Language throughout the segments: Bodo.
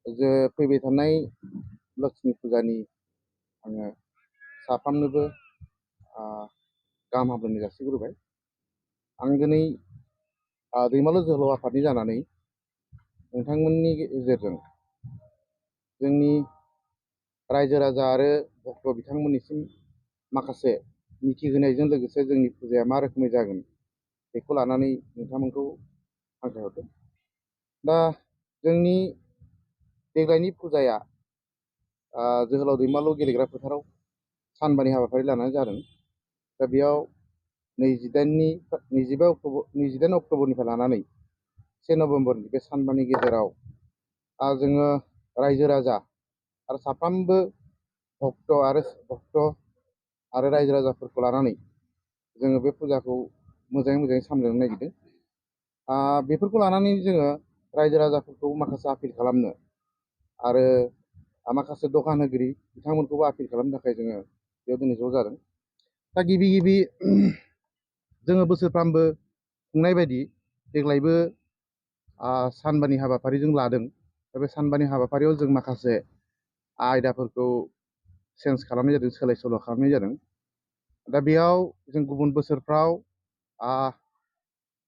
जे फैबाय थानाय लक्ष्मी फुजानि आङो साफ्रोमनोबो गाहाम हामलायनाय जासिग्रोबाय। आं दिनै दैमालु जोहोलाव आफादनि जानानै नोंथांमोननि गेजेरजों जोंनि रायजो राजा आरो भक्त बिथांमोननिसिम माखासे मिथिहोनायजों लोगोसे जोंनि फुजाया मा रोखोमै जागोन बेखौ लानानै नोंथांमोनखौ हांख्रायहरदों। दा जोंनि देग्लायनि फुजाया जोहोलाव दैमालु गेलेग्रा फोथाराव सानबानि हाबाफारि लानानै जादों। दा बेयाव 29 अक्ट'बरनिफ्राय लानानै 1 नभेम्बरनि बे सानबानि गेजेराव जोङो रायजो राजा आरो साफ्रोमबो भक्त आरो रायजो राजाफोरखौ लानानै जोङो बे फुजाखौ मोजाङै सामलायनो नागिरदों। बेफोरखौ लानानै जोङो रायजो राजाफोरखौ माखासे आपिल खालामनो आरो माखासे दखान होगिरि बिथांमोनखौबो आपिल खालामनो थाखाय जोङो बेयाव दिनै ज' जादों। दा गिबि जोङो बोसोरफ्रामबो खुंनाय बायदि देग्लायबो सानबानि हाबाफारिजों लादों। दा बे सानबानि हाबाफारियाव जों माखासे आयदाफोरखौ चेन्ज खालामनाय जादों, सोलाय सोल' खालामनाय जादों। दा बेयाव जों गुबुन बोसोरफ्राव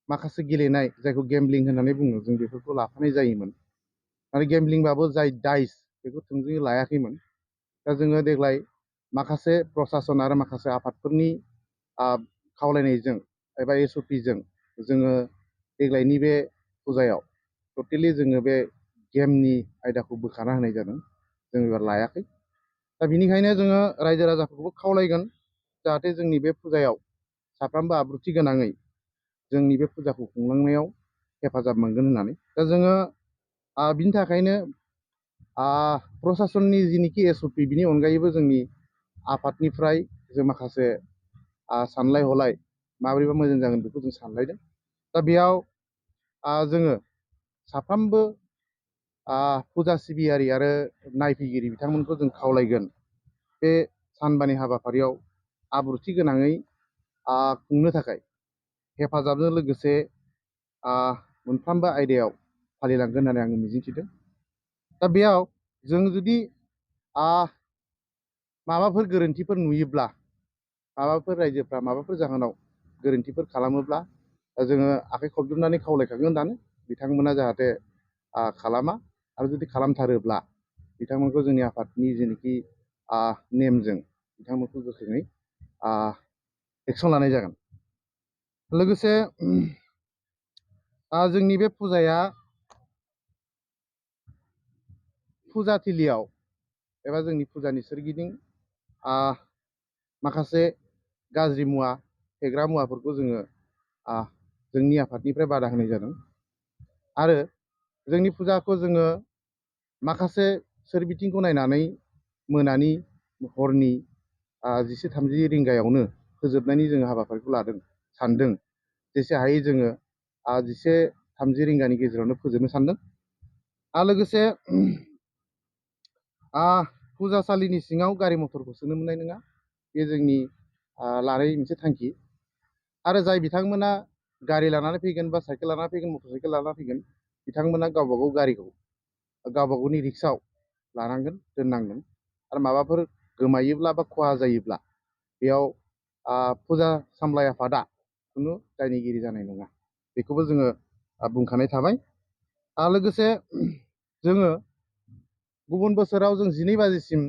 माखासे गेलेनाय जायखौ गेम्बलिं होननानै बुङो, जों बेफोरखौ लाफानाय जायोमोन। आरो गेम्बलिंबाबो जाय डाइस बेखौ थोंजोङै लायाखैमोन। दा जोङो देग्लाय माखासे प्रसासन आरो माखासे आफादफोरनि खावलायनायजों एबा SOPजों जोङो देग्लायनि बे फुजायाव टटेलि जोङो बे गेमनि आयदाखौ बोखारना होनाय जादों। जों एबार लायाखै। दा बिनिखायनो जोङो रायजो राजाफोरखौबो खावलायगोन जाहाथे जोंनि बे फुजायाव साफ्रोमबो आब्रुथि गोनाङै जोंनि बे फुजाखौ खुंलांनायाव हेफाजाब मोनगोन होननानै। दा जोङो बिनि थाखायनो प्रसासननि जिनिखि SOP बिनि अनगायैबो जोंनि आफादनिफ्राय जों माखासे सानलाय हलाय माबोरैबा मोजां जागोन बेखौ जों सानलायदों। दा बेयाव जोङो साफ्रोमबो फुजा सिबियारि आरो नायफैगिरि बिथांमोनखौ जों खावलायगोन बे सानबानि हाबाफारियाव आब्रुथि गोनाङै खुंनो थाखाय हेफाजाबजों लोगोसे मोनफ्रोमबो आयदायाव फालिलांगोन होननानै आङो मिजिंथिदों। दा बेयाव जों जुदि माबाफोर गोरोन्थिफोर नुयोब्ला, माबाफोर रायजोफ्रा माबाफोर जाहोनाव गोरोन्थिफोर खालामोब्ला जोङो आखाइ खबजबनानै खावलायखागोन दानो बिथांमोना जाहाथे खालामा। आरो जुदि खालामथारोब्ला बिथांमोनखौ जोंनि आफादनि जेनोखि नेमजों बिथांमोनखौ गोख्रोङै एक्सन लानाय जागोन। लोगोसे जोंनि बे फुजाया फुजाथिलियाव एबा जोंनि फुजानि सोरगिदिं माखासे गाज्रि मुवा, फेग्रा मुवाफोरखौ जोङो जोंनि आफादनिफ्राय बादा होनाय जादों। आरो जोंनि फुजाखौ जोङो माखासे सोरबिथिंखौ नायनानै मोनानि हरनि 10:30 रिंगायावनो फोजोबनायनि जोङो हाबाफारिखौ सानदों। जेसे हायो जोङो 11:30 रिंगानि गेजेरावनो फोजोबनो सानदों। आरो लोगोसे फुजासालिनि सिङाव गारि मथरखौ सोनो मोननाय नङा, बे जोंनि लानाय मोनसे थांखि। आरो जाय बिथांमोना गारि लानानै फैगोन बा साइकेल लानानै फैगोन, मटर साइकेल लानानै फैगोन, बिथांमोना गावबा गाव गारिखौ गावबा गावनि रिक्सायाव लानांगोन, दोननांगोन। आरो माबाफोर गोमायोब्ला बा खहा जायोब्ला बेयाव फुजा सामलाय आफादा खुनु दायनिगिरि जानाय नङा, बेखौबो जोङो बुंखानाय थाबाय। लोगोसे जोङो गुबुन बोसोराव जों 12 बाजिसिम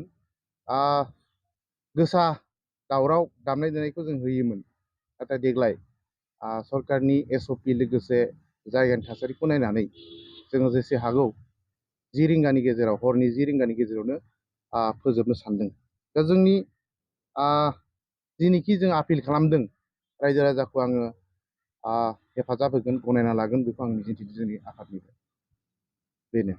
गोसा दावराव दामनाय देनायखौ जों होयोमोन। नाथाय देग्लाय सरकारनि SOP लोगोसे जायगानि थासारिखौ नायनानै जोङो जेसे हागौ 10 रिंगानि गेजेराव, हरनि 10 रिंगानि गेजेरावनो फोजोबनो सानदों। दा जोंनि जिनिखि जों आपिल खालामदों रायजो राजाखौ आङो हेफाजाब होगोन, गनायना लागोन, बेखौ आं मिजिंथिदों जोंनि आफादनिफ्राय। बेनो।